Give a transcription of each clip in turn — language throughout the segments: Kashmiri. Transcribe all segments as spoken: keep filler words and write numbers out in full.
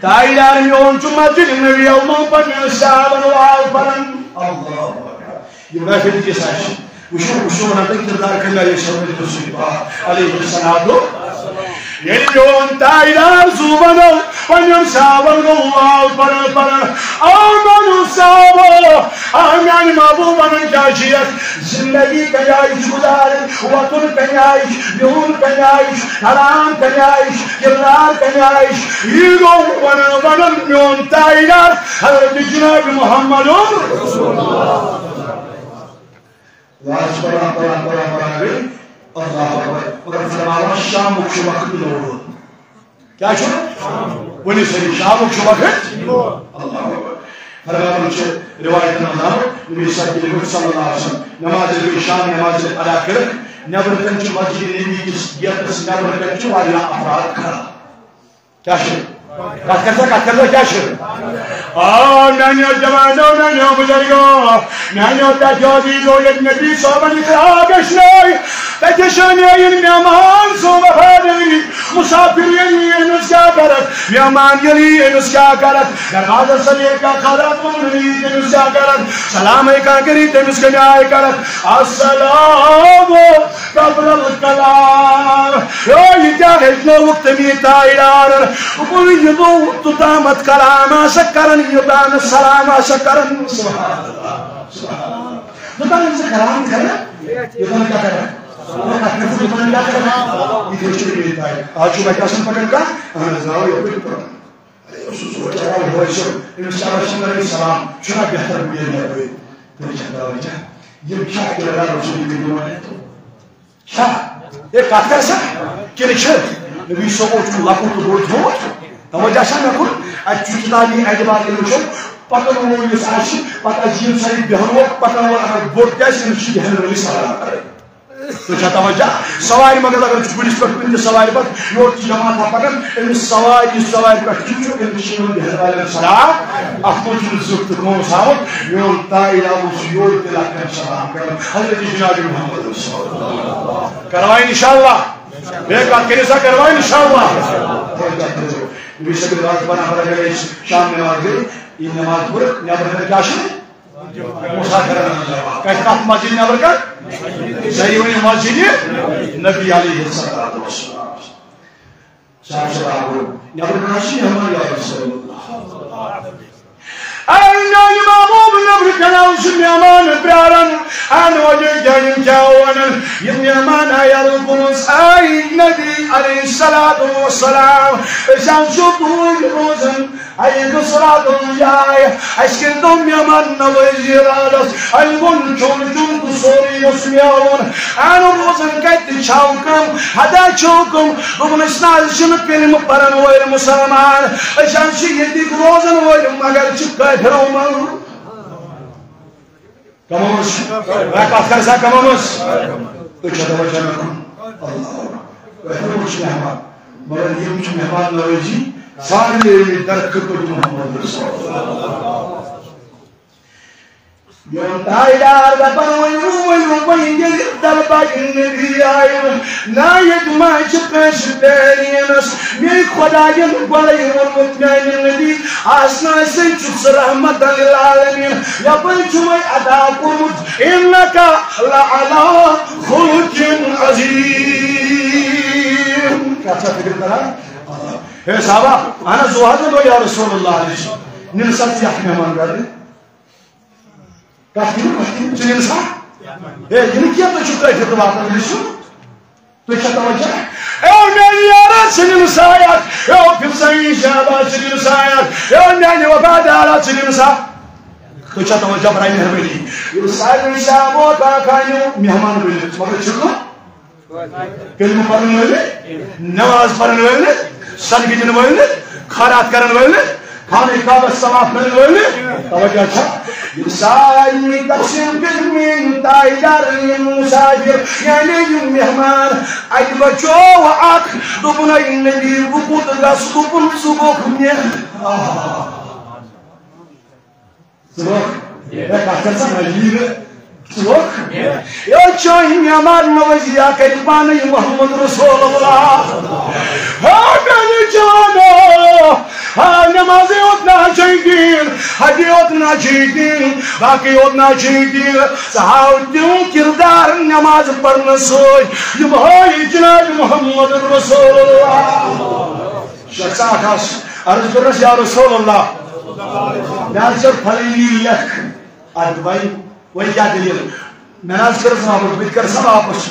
تاجدار میون چھُ مسجد نبی یَلہٕ پننٮ۪ن صحابن واو پران۔ اللہ اکبر۔ یہِ محفل کِژھ آسہِ۔ وٕچھِو، وٕچھِو، وَنان تۄہہِ کِردار کَمہِ آیہِ چھُ رسول پاک علیہ الصلوۃ۔ ییٚلہِ میون تاجدار زُو وَنو، پننٮ۪ن صحابن گوٚو واو پران پران۔ آ میانیو صحابو، آ میانہِ محبوب، وَنان کیٛاہ چھِ یَتھ؟ زندگی کَمہِ آیہِ چھِ گُزارٕنۍ، وۄتھُن کَمہِ آیہِ چھُ، بِہُن کَمہِ آیہِ چھُ، کلام کَمہِ آیہِ چھُ، کردار کَمہِ آیہِ چھُ۔ یہِ گوٚو وَنان وَنان میون تاجدار حضرت جناب محمد رسول اللہ۔ واز پران، پران، پران، پران گٔے۔ اللہ اکبر۔ مگر فرماوان، شامُک چھُ وقت لوگُن۔ کیٛاہ چھُ؟ ؤنِو سٲری، شامُک چھُ وقت۔ اللہ اکبر۔ فرماوان چھِ روایتن منٛز آمُت، نبی صلی اللہ علیہ وسلم نماز ییٚلہِ گٔے، شام نماز ییٚلہِ ادا کٔرٕکھ، نٮ۪برٕ کَنہِ چھُ مسجد نبی کِس گیٹس نٮ۪برٕ کَنہِ چھُ واریاہ افراد کھڑا۔ کیٛاہ چھُ؟ کتھ کر سا، کتھ کر سا، کیٛاہ چھُ؟ آ، میٛانیو جوانو، میٛانیو بُزرگو، میٛانیو پٮ۪ٹھیو عزیزو، ییٚلہِ نبی صٲبن یہِ خراب ہیٚچھنٲے، تتہِ ہیٚچھنٲے یِم مہمان سٕنٛز وفادٲری، مسافر ییٚلہِ یی، أمِس کیٛاہ کرکھ؟ مہمان ییٚلہِ یی، أمِس کیٛاہ کرکھ؟ دروازس سۭتۍ ییٚلہِ کانٛہہ خلوت منٛز یی، أمِس کیٛاہ کرکھ؟ سلامے کانٛہہ کری، تٔمِس کمہِ آیہِ کرکھ؟ السلام قبل الکلام۔ ہے، یہِ کیٛاہ ہیٚچھنٲوُکھ تٔمی تاجدارن؟ دوٚپُن، یہِ گوٚو توٚتامَتھ کلام آسکھ کران، یوٚتام نہٕ سلام آسکھ کران۔ سبحان اللہ، سبحان اللہ۔ یوٚتام نہٕ ژٕ کلام کرکھ، یوٚتام کیٛاہ کرکھ؟ یوٚتام کیٛاہ کرکھ؟ یہِ تہِ ہیٚچھ تٔمی تاجدارن۔ آز چھُ وَتہِ آسان پکان کانٛہہ، اہن حظ، آ، یَپٲرۍ پکان۔ ارے، اوسُس سورج چڑھا، یِہوٚے چھُ، أمِس چڑھا چھُنہٕ کرٕنۍ سلام، چھُنہ بہتر بہٕ نیرٕ یَپٲرۍ؟ تُہۍ چھا توجہ؟ یِم چھا کردار رسول کریم؟ چھا؟ ہے، کتھ کر سا؟ کِنہٕ چھِ؟ نبی صٲبو چھُ لۄکُٹ تہٕ بوٚڑ تھوٚومُت۔ توجہ چھا مےٚ کُن؟ اَتہِ چھُ کِتابی اعتبار ییٚلہِ وٕچھو، پکن وول یُس آسہِ، پتہٕ آسہِ یِم سٲری بیٚہن وول، پکن وول اگر بوٚڑ تہِ آسہِ، أمِس چھِ بیٚہن وٲلِس سلام کرٕنۍ۔ تُہۍ چھا توجہ؟ سوارِ منٛز اگر چھُ گُرِس پٮ۪ٹھ کُنہِ تہِ سوارِ پٮ۪ٹھ، یورٕ چھِ جماعت ہا پکان، أمِس سوارِ، یُس سوارِ پٮ۪ٹھ چھُ، چھُ أمِس چھِ یِوان بیٚہن والٮ۪ن سلام۔ اَتھ منٛز چھُنہٕ زیُٹھ تہٕ کٲم ساوُن۔ میون تاجدار اوس یورٕ تہِ لۄکٹٮ۪ن سلام کران۔ حضرت جناب محمد رسول اللہ۔ کرواے انشاءاللہ۔ بیٚیہِ کتھ کٔرِو سا، کرواے انشاءاللہ۔ بیٚیہِ چھِ رات پران پران گٔے أسۍ شام نماز گٔے، یہِ نماز پٔر، نٮ۪بر کَنہِ کیٛاہ چھُ؟ مسافرن ہٕنٛز جماعت۔ کتہِ، کتھ مسجد نٮ۪بر کَنہِ؟ صحیح ؤنِو، مسجد نبی علیہ الصلوۃ والسلام۔ صاحب صاحب آو۔ نٮ۪بر کَنہِ چھِ مہمان یا رسول اللہ۔ اے میٛانہِ محبوب، نٮ۪بر کَنہِ آو سُہ مہمان پرٛاران۔ اَن وجہ جانن کیٛاہ وَنان؟ یہِ مہمان آیا رُکُن، اے نبی علیہ الصلوۃ والسلام، أسۍ حظ چھِ دوٗرِ روزان۔ اَسہِ گٔژھ راتُن جاے، اَسہِ کٔرۍ تو مہمان نوٲزی راتس۔ اَسہِ ووٚن چیوٚن چیوٚن تہٕ سورُے اوس میون۔ اَنہٕ روزان کَتہِ تہِ چھَو کم، ہتا چھَو کم۔ دوٚپُن، أسۍ نہ حظ چھِنہٕ کلمہٕ پَرَن وٲلۍ مُسلمان، أسۍ حظ چھِ ییٚتِکۍ روزَن وٲلۍ، مگر چھِ کٲفِرو منٛز۔ کمو منٛز چھِ؟ ہے، کتھ کر سا، کمو منٛز؟ تُہۍ چھا توجہ مےٚ کُن؟ اللہ اکبر۔ تۄہہِ کمو چھِ مہمان؟ مگر یِم چھِ مہمان نوٲزی سارنٕے در خدمت محمد رسول اللہ۔ میون تاجدار دپان، ؤنِو، ؤنِو، وۄنۍ ییٚلہِ دربارِ نبی آیہِ، نہ ییٚتہِ ما چھِ کٲنٛسہِ پیرینس؟ مے خۄدایَن گۄڈَے ووٚنمُت، میانہِ نبی آسنہٕ سۭتۍ چھُ سُہ رحمت للعالمین۔ یپٲرۍ چھُ وۄنۍ ادا کوٚرمُت، انک لعلی خلق عظیم۔ کیٛاہ چھا فکر کران؟ ہے صحابہ، اہن حظ، ژٕ حظ وَن یا رسول اللہ علیہ وسلم، نِن سا ژٕ یَتھ مہمان گرٕ۔ کتھ کٔرِو، کتھ کٔرِو، ژٕ نِن سا۔ ہے، یہِ نہٕ کینٛہہ، تُہۍ چھِو تٔتھۍ تہٕ واتان، یہِ چھُ۔ تُہۍ چھا توجہ؟ اے میٛانہِ یارا، ژٕ نِن سا یَتھ۔ اے فِرسٲنی شہباز، ژٕ نِن سا یَتھ۔ اے میٛانہِ وفادارا، ژٕ نِن سا۔ تُہۍ چھا توجہ؟ برایہِ مہربٲنی۔ ییٚلہِ سارنٕے صحابو کاکانیو مہمان ؤنِتھ، مگر چھُکھ نہٕ کلمہٕ پرن وٲلۍ نہٕ، نماز پرن وٲلۍ نہٕ، صدقہٕ دِنہٕ وٲلۍ نہٕ، خٲرات کرن وٲلۍ نہٕ، خانہ کعبس طواف کرن وٲلۍ نہٕ۔ توجہ چھا؟ یِم سارنٕے تقسیٖم کٔرۍ میٛٲنۍ تاجدارن، یِم مسافر، یعنی یِم مہمان، اَتہِ بچوو اکھ، دوٚپُن، اے نبی، بہٕ کوٚت گژھٕ؟ دوٚپُن، ژٕ گوٚکھ مےٚ۔ ژٕ گوٚکھ؟ ہے، کتھ کر سا، مجید۔ ژٕ گوٚکھ؟ ہے، چٲنۍ مہمان نوٲزی یا کرِ پانے محمد رسول اللہ۔ ہے، میانہِ جوانو، ہا، نمازے یوت نہ چھے دین، حجے یوت نہ چھے دین، باقی یوت نہ چھے دین۔ ژٕ ہاو تِم کردار نماز پرنہٕ سۭتۍ، یِم ہٲوۍ جناب محمد رسول اللہ۔ شخص اکھ آس عرض کٔرنس، یا رسول اللہ، مےٚ حظ کٔر فلٲنی لیکھ۔ ادٕ وۄنۍ، وۄنۍ کیٛاہ دٔلیٖل؟ مےٚ نہ حظ کٔرٕس واپس، بہٕ تہِ کَرٕ سا واپس۔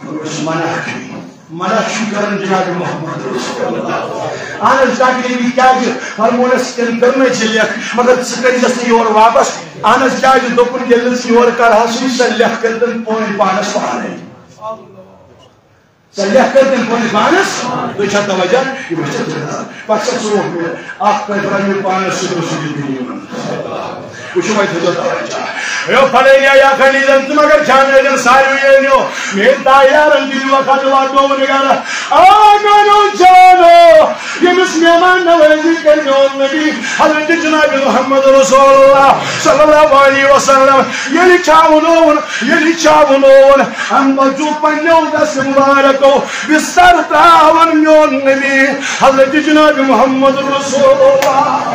دوٚپمَس، منع کٔرِو، منع چھُ کَرُن جناب محمد رسول اللہ۔ اہن حظ، تقریٖبی کیٛازِ؟ فرموونَس، تٔمۍ کٔر نہٕ ژےٚ لیکھ، مگر ژٕ کٔرۍزٮ۪س نہٕ یورٕ واپس۔ اہن حظ، کیٛازِ؟ دوٚپُن، ییٚلہِ نہٕ ژٕ یورٕ کَڑہَسٕے، سۄ لیکھ کٔرۍ تٔمۍ پٲنۍ پانَس پانَے۔ سۄ لیکھ کٔر تٔمۍ پننِس پانس، تُہۍ چھا توجہ؟ یہِ وٕچھِتھ چھِ گژھان۔ پتہٕ چھِ ژوٗنٛٹھ مےٚ اکھ کٔرۍ پرٛاوِ مےٚ پانس سۭتۍ اوس یہِ دِوان۔ وٕچھِو وۄنۍ تھٲیزیو توجہ۔ ہے پھلٲنیا یا خلیٖلن تہٕ مگر جانٲرٮ۪ن ساروِیو نیو۔ میٛٲنۍ تایارن دِیِو وقت واتنووُن گرٕ۔ آ میٛانیو جانو، ییٚمِس مہمان نوٲزی کٔر میون نبی حضرت جناب محمد رسول اللہ صلی اللہ علیہ وسلم، ییٚلہِ کیٛاہ ووٚنووُن، ییٚلہِ کیٛاہ ووٚنووُن، اَمہِ پتہٕ چھُ پننیو دست مبارکو بستر تراوان میون نبی حضرت جناب محمد رسول اللہ۔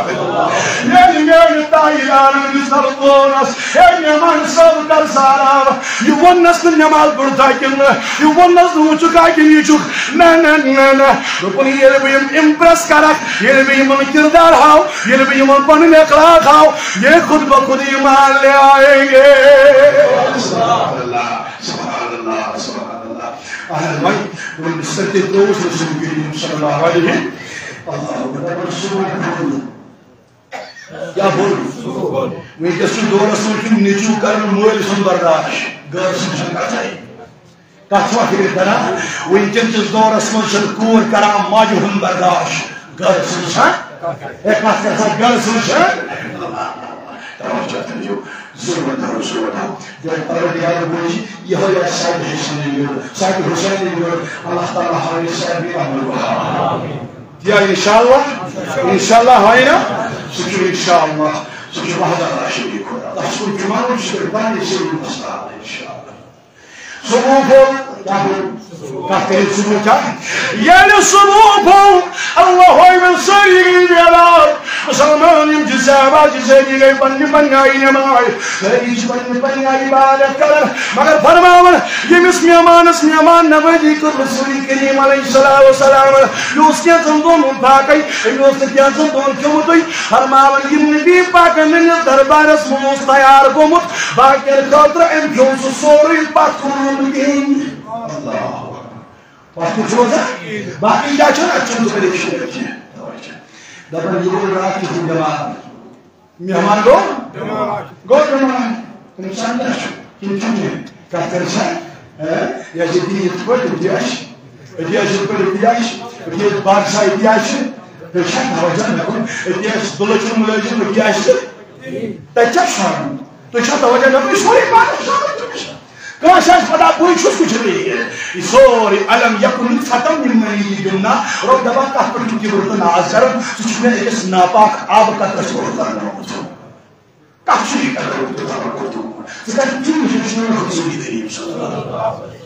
ییٚلہِ میانہِ تایارن بستر ترونس، ہے مہمان صٲب کر سا آرام، یہِ ووٚننس نہٕ نماز پٔرتھا کِنہٕ نہٕ، یہِ ووٚننس نہٕ وٕژھُکھا کِنہٕ یہِ چھُکھ، نہ نہ نہ نہ۔ دوٚپُن ییٚلہِ بہٕ یِم امپریس کرکھ، ییٚلہِ بہٕ یِمن کردار ہاو، ییٚلہِ بہٕ یِمن پنٕنۍ اخلاق ہاو، یہ خود بخود ایمان لے آئیں گے۔ سبحان اللہ، سبحان اللہ، سبحان اللہ۔ اہن وۄنۍ، وۄنۍ بستر تہِ ترٛووُس رسول کریم صلی اللہ علیہ۔ اللہ اکبر، رسول کریم۔ کیٛاہ بوٚل؟ وٕنکیٚس چھُ دورس منٛز چھُ نیٚچوٗ کران مٲلۍ سُنٛد برداش، گرٕ سٕنٛز چھَنہٕ کَتھَے۔ کَتھ چھُوا فِکرِ کران؟ وٕنکیٚن کِس دورس منٛز چھَنہٕ کوٗر کران ماجہِ ہُنٛد برداش، گرٕ سٕنٛز چھا؟ ہے، کَتھ کَرٕ سا، گرٕ سٕنٛز چھا؟ توجہ تھٲیِو، ضروٗرت تھاوو، ضروٗرت تھاوو۔ جب پروردگار بوٗزِ، یِہوٚے آسہِ ساقہِ حسینٕے یوت، ساقہِ حسینٕے یوت۔ اللہ تعالیٰ ہاوِ ساروی عمل بہار۔ یا انشاءاللہ، انشاءاللہ ہاوِ نا، سُہ چھُ انشاءاللہ، سُہ چھُ وحدہ لا شریک خدا۔ تَس کُن چھُ وَنُن، سُہ چھُ پانَے سٲری مسلہٕ حل انشاءاللہ۔ صبح پھوٚل، کیٛاہ گوٚو؟ کَتھ کٔرِو صبح کیٛاہ؟ ییٚلہِ صبح پھوٚل، اللہ ہوے وۄنۍ سٲری گٔے بیدار۔ مسلمان یِم چھِ صحابہ چھِ سٲری گٔے پننہِ پننہِ آیہِ نٮ۪ماز، سٲری چھِ پننہِ پننہِ آیہِ عبادت کران، مگر فرماوان ییٚمِس مہمانس مہمان نوٲزی کٔر رسول کریم علیہ الصلوۃ والسلام، یہِ اوس کینٛژن دۄہن ہُنٛد فاقے، أمۍ اوس نہٕ کینٛژن دۄہن کھیوٚمُتُے۔ فرماوان یِم نبی پاکن نِس دربارس منٛز اوس تیار گوٚمُت، باقین خٲطرٕ أمۍ کھیوٚو سُہ سورُے پتھ کُن کِہیٖنۍ۔ اللہ اکبر۔ پتھ کُن چھُ روزان؟ باقی کیٛاہ چھُنہٕ؟ اَتہِ چھُنہٕ ژٕ پریشٲنی کینٛہہ۔ دَپان، یہِ گوٚو راتھ کیُتھ بٮ۪مار۔ مہمان گوٚو؟ گوٚو بٮ۪مار۔ تٔمِس چھُ اندر چھُ۔ کِم چھِ کینٛہہ؟ کَتھ کَرِ سا؟ ہہ؟ یہِ آسہِ ییٚتی یِتھ پٲٹھۍ، أتی آسہِ۔ أتی آسہِ یِتھ پٲٹھۍ، أتی آسہِ۔ أتی آسہِ بادشاہ، أتی آسہِ۔ تُہۍ چھا توجہ مےٚ کُن؟ أتی آسہِ دُلہٕ چھُنہٕ مُلٲزِم، أتی آسہِ۔ تَتہِ چھا ژھانٛڈُن؟ تُہۍ چھا توجہ مےٚ کُن؟ یہِ سورُے پانَس چھُ۔ کٲنٛسہِ آسہِ پتہ، بٕے چھُس کُچھ نہٕ یہِ۔ یہِ سورُے الم یکن نطفة من منی یمنی۔ رۄب دپان، کتھ پٮ۪ٹھ چھُ کِبر تہٕ ناز کران؟ ژٕ چھُکھ مےٚ أکِس ناپاک آبہٕ قطرس پٮ۪ٹھ بناومُت۔ کتھ چھُ یہِ کران؟ رۄب دپان، ژٕ کتھ چھُکھ یہِ وٕچھان؟ رسول کریم صلی اللہ علیہ وسلم۔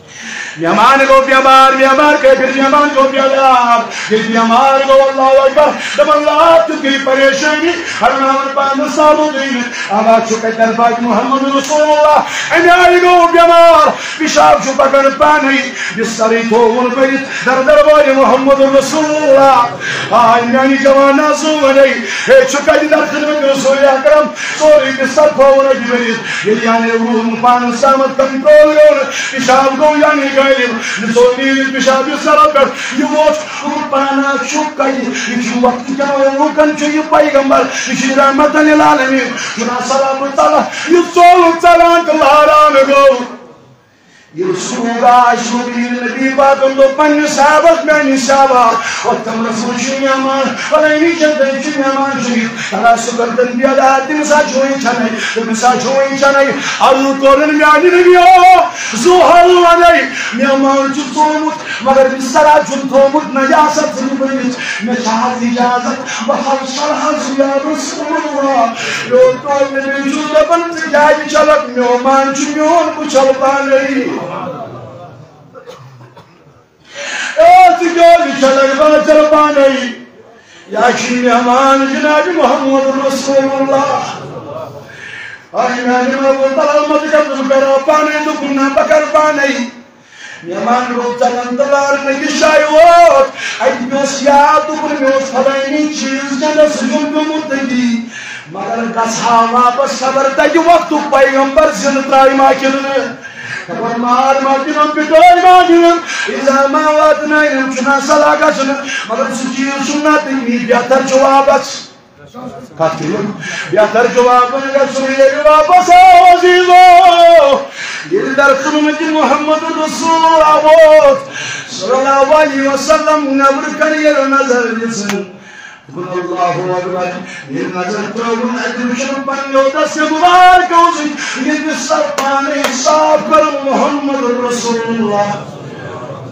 مہمان گوٚو بٮ۪مار، بٮ۪مار کٲفِر، مہمان گوٚو بٮ۪مار۔ ییٚلہِ بٮ۪مار گوٚو، اللہ اکبر، دپان، لاب تہِ گٔے پریشٲنی، فرماوان پانہٕ صحابہٕ دوٚیمہِ، آواز چھُ کتہِ دربار محمد رسول اللہ، امہِ آیہِ گوٚو بٮ۪مار، پِشاب چھُ پکان پانے، بسترٕے تھووُن بٔرِتھ، در دربار محمد رسول اللہ۔ آے میانہِ جوان آسو ونے، ہے چھُ کتہِ در خدمت رسول اکرم، سورُے بستر تھووُن اتہِ بٔرِتھ، ییٚلہِ یعنی روٗد پانس تامتھ کنٹرول گوٚو نہٕ، پِشاب گوٚو یعنی غٲلب، نِژوو نیٖرِتھ پِشاب بسترو پٮ۪ٹھ، یہِ ووت۔ پانا چھُ کَتہِ؟ یہِ چھُ وقت کیٛاہ لوٗکن چھُ یہِ پیغمبر، یہِ چھُ رحمت للعالمین۔ خدا سلامت تعالیٰ، یہِ ژوٚل ژلان تہٕ لاران گوٚو۔ ییٚلہِ سُہ گوٚو آز شوٗبہِ ییٚلہِ نبی پاکن دوٚپ پننِس صحابس، میٛانہِ صحابہ، وۄتھ کمرس منٛز چھُ مہمان، فلٲنی جایہِ چھُ مہمان شریف، خدا سُہ کٔرتن بیدار، تٔمِس ہا چھُ وۄنۍ کھٮ۪نَے، تٔمِس ہا چھُ وۄنۍ چٮ۪نَے۔ عرض کوٚرُن میٛانہِ نبی، او، زُحَل وَنے، مہمان چھُ ژومُت۔ مگر بسترا چھُن تھومُت نجاست ژھٕنہِ بٔرِتھ۔ مےٚ چھا حظ اجازت؟ بہٕ حظ چلہٕ حظ یا رسول اللہ۔ میون ٹوٹھ نبی چھُس دپان، ژٕ کیازِ چلکھ؟ میومان چھُ میون، بہٕ چلہٕ پانے۔ اے، ژٕ کیازِ چلکھ؟ بہٕ حظ چلہٕ پانے۔ یا چھُ مہمان جناب محمد رسول اللہ۔ آ جناب محمد، بلال مت کر، ژٕ کر پانے، دوٚپُن نہ، بہٕ کر پانے۔ مہمان گوٚو ژلان تہٕ لارنہٕ یہِ جایہِ ووت۔ اَتہِ پیوٚس یاد، دوٚپُن، مےٚ اوس فلٲنی چیٖز جنس سُہ چھُم پیوٚمُت تٔتی۔ مگر گژھٕ ہا واپس خبر تَتہِ وقتُک پیغمبر زِندٕ ترٛایہِ ما کِنہٕ نہٕ۔ خبر مار ما دِنم، پِٹٲے ما دِنم، اِلزام ما واتناینم، چھُنہ صلاح گژھُن۔ مگر سُہ چیٖز چھُم نہ تٔمی، بہتر چھُ واپس۔ کتھ چھُ یہِ؟ بہتر چھُ واپس گژھُن۔ ییٚلہِ واپس آو عزیزو، ییٚلہِ درسن منٛز محمد رسول اللہ ووت صلی اللہ علیہ وسلم، نٮ۪برٕ کنہِ ییٚلہِ نظر دِژٕن، دوٚپُن، اللہ اکبر۔ ییٚلہِ نظر ترٲوٕن، اَتہِ وٕچھُن پننیو دستیو مبارکو سۭتۍ ییٚتہِ سر پانے صاف کرُن محمد رسول اللہ۔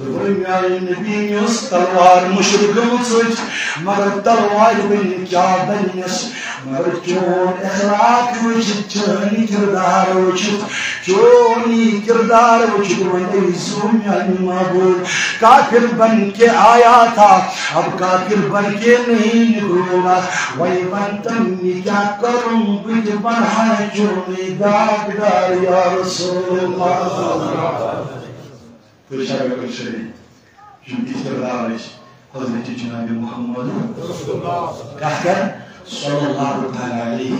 دوٚپُن، میانہِ نبی، مےٚ ٲس تلوار مُشرکن سۭتۍ، مگر تلوارِ بنہِ کیٛاہ بنہِ مےٚ؟ مگر چون اخلاق وٕچھِتھ، چٲنۍ کردار وٕچھِتھ، چون یہِ کردار وٕچھِتھ وۄنۍ ٲسِو میانہِ محبوب۔ کافر بن کے آیا تھا، اب کافر بن کے نہیں نکلوں گا۔ وۄنۍ ون تم، یہِ کیٛاہ کرُن، بہٕ تہِ بنہٕ ہا چونُے داغدار یا رسول اللہ۔ تہٕ شاگرد شریف، یِم تِتھۍ کردار ٲسۍ حضرت جناب محمد کتھ کر صلی اللہ تعالیٰ علیہ۔